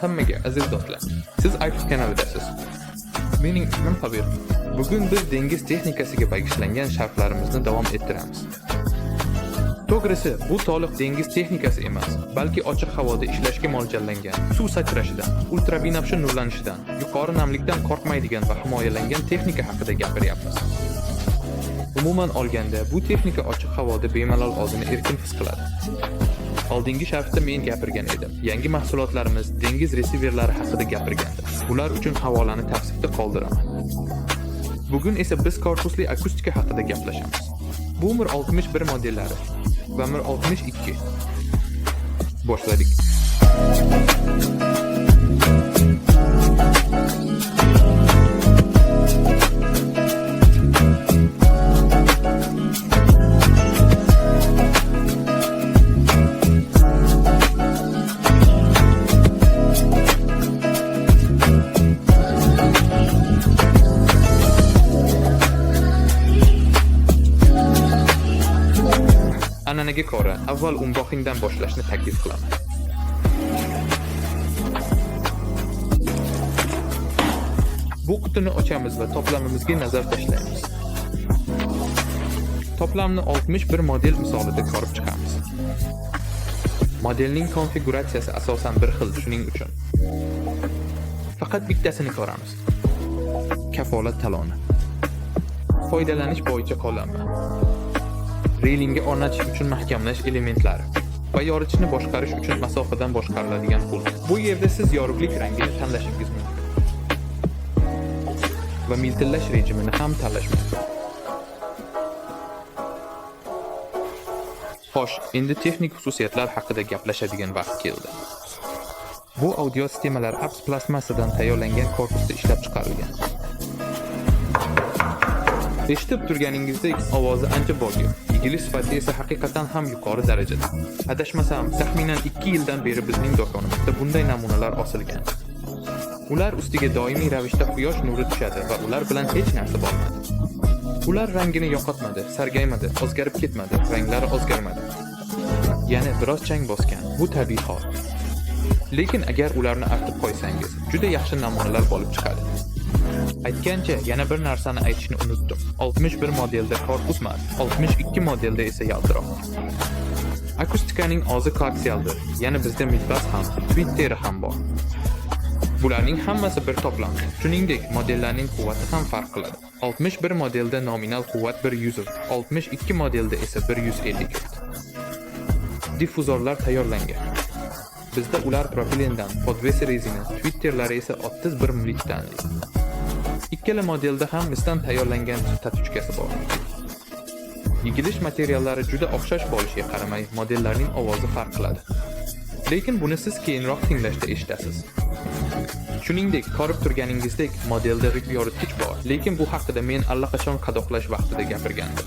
Hammaga, aziz do'stlar. Siz iTunes kanalidasiz. Mening ismim Xabir. Bugun biz dengiz texnikasiga bag'ishlangan sharhlarimizni davom ettiramiz. To'g'risi, bu to'liq dengiz texnikasi emas, balki ochiq havoda ishlashga mo'ljallangan, suv sachrashidan, ultrabinafsha nurlanishidan, yuqori namlikdan qo'rqmaydigan va himoyalangan texnika haqida gapiryapmiz. Umuman olganda, bu texnika ochiq havoda bemalol o'zini erkin his qiladi. Oldingi sharhda men gapirgan edim. Yangi mahsulotlarimiz dengiz resiverlari haqida gapirgandim. Bular uchun havolani tavsifda qoldiraman. Bugun esa biz korpusli akustika haqida gaplashamiz. Bu Mir 61 modellari va Mir 62. Boshladik. An'anaga ko'ra, avval unboxingdan boshlashni taklif qilaman. Bu qutini ochamiz va toplamimizga nazar tashlaymiz. Toplamni 61 model misolida ko'rib chiqamiz. Modelning konfiguratsiyasi asosan bir xil, shuning uchun faqat bittasini ko'ramiz. Kafolat taloni. Foydalanish bo'yicha qo'llanma. Reylingga o'rnatish uchun mahkamlash elementlari va yoritishni boshqarish uchun masofadan boshqariladigan pult. Bu yerda siz yorug'lik rangini tanlashingiz mumkin va miltillash rejimini ham tanlash mumkin. Xo'sh, endi texnik xususiyatlar haqida gaplashadigan vaqt keldi. Bu audio sistemalar ABS plastmassadan tayyorlangan korpusda ishlab chiqarilgan. Eshitib turganingizdek, ovozi ancha bog'liq. Yigilish sifati esa haqiqatan ham yuqori darajada. Adashmasam, taxminan 2 yildan beri bizning do'konimizda bunday namunalar osilgan. Ular ustiga doimiy ravishda quyosh nuri tushadi va ular bilan hech narsa bo'lmadi. Ular rangini yo'qotmadi, sargaymadi, o'zgarib ketmadi, ranglari o'zgarmadi. Ya'ni biroz chang bosgan. Bu tabiiy hol. Lekin agar ularni artib qo'ysangiz, juda yaxshi namunalar bo'lib chiqadi. Aytgancha, yana bir narsani aytishni unutdim. 61 modelda korpus mat, 62 modelda esa yaltiroq. Akustikaning ozi koaksialdir. Ya'ni bizda midbas ham, Twitteri ham bor. Bularning hammasi bir toplam. Shuningdek, modellarning quvvati ham farq qiladi. 61 modelda nominal quvvat 100 volt, 62 modelda esa 150 volt. Diffuzorlar tayyorlangan. Bizda ular propilendan, podvesi rezina, Twitterlari esa 31 mldanli. Ikkala modelda ham misdan tayyorlangan tatuchkasi bor. Yigilish materiallari juda o'xshash bo'lishiga qaramay, modellarning ovozi farq qiladi. Lekin buni siz keyinroq tinglashda eshitasiz. Shuningdek, ko'rib turganingizdek, modelda yoritgich bor, lekin bu haqida men allaqachon qadoqlash vaqtida gapirgandim.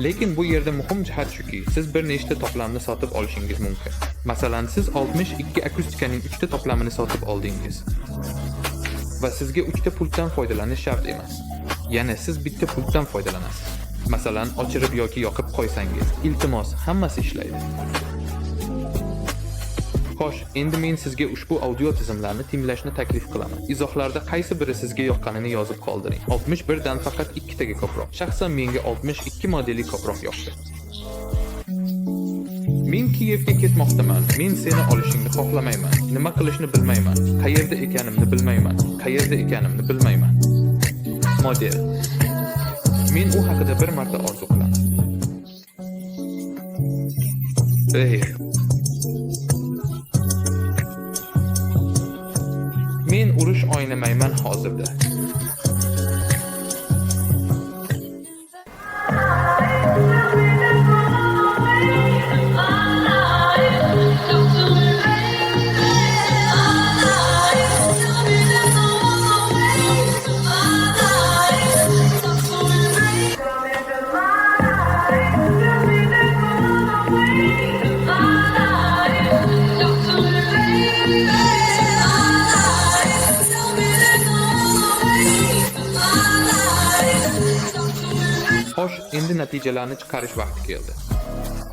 Lekin bu yerda muhim jihat shuki, siz bir nechta toplamni sotib olishingiz mumkin. Masalan, siz 62 akustikaning 3 ta toplamini sotib oldingiz. Va sizga 3 ta pultdan foydalanish shart emas. Ya'ni siz bitta pultdan foydalanasiz. Masalan, o'chirib yoki yoqib qo'ysangiz, iltimos, hammasi ishlaydi. Xo'sh, endi men sizga ushbu audio tizimlarni tinglashni taklif qilaman. Izohlarda qaysi biri sizga yoqqanini yozib qoldiring. 61 dan faqat ikkitaga ko'proq. Shaxsan menga 62 modeli ko'proq yoqdi. Men Kiyevga ketmoqdaman. Men seni olishingni xohlamayman. Nima qilishni bilmayman. Qayerda ekanimni bilmayman. Qayerda ekanimni bilmayman. Model. Men u haqida bir marta orzu qilaman. Ey. Men urush o'ynamayman hozirda. Xo'sh, endi natijalarni chiqarish vaqti keldi.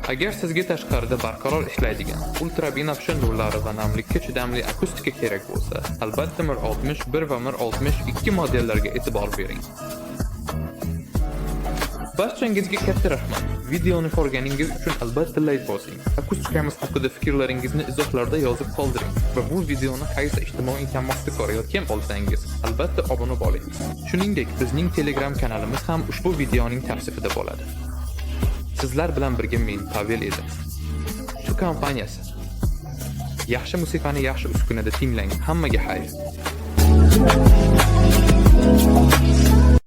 Agar sizga tashqarida barqaror ishlaydigan, ultrabinafsha nurlari va namlikka chidamli akustika kerak bo'lsa, albatta MIR 61 va MIR 62 modellarga e'tibor bering. Barchangizga katta rahmat. Videoni ko'rganingiz uchun albatta layk bosing. Akustikamiz haqida fikrlaringizni izohlarda yozib qoldiring va bu videoni qaysi ijtimoiy tarmoqda ko'rayotgan bo'lsangiz, albatta obuna bo'ling. Shuningdek, bizning Telegram kanalimiz ham ushbu videoning tavsifida bo'ladi. Sizlar bilan birga men, Pavel edim. Tu kompaniyasi. Yaxshi musiqani yaxshi uskunada tinglang. Hammaga xayr.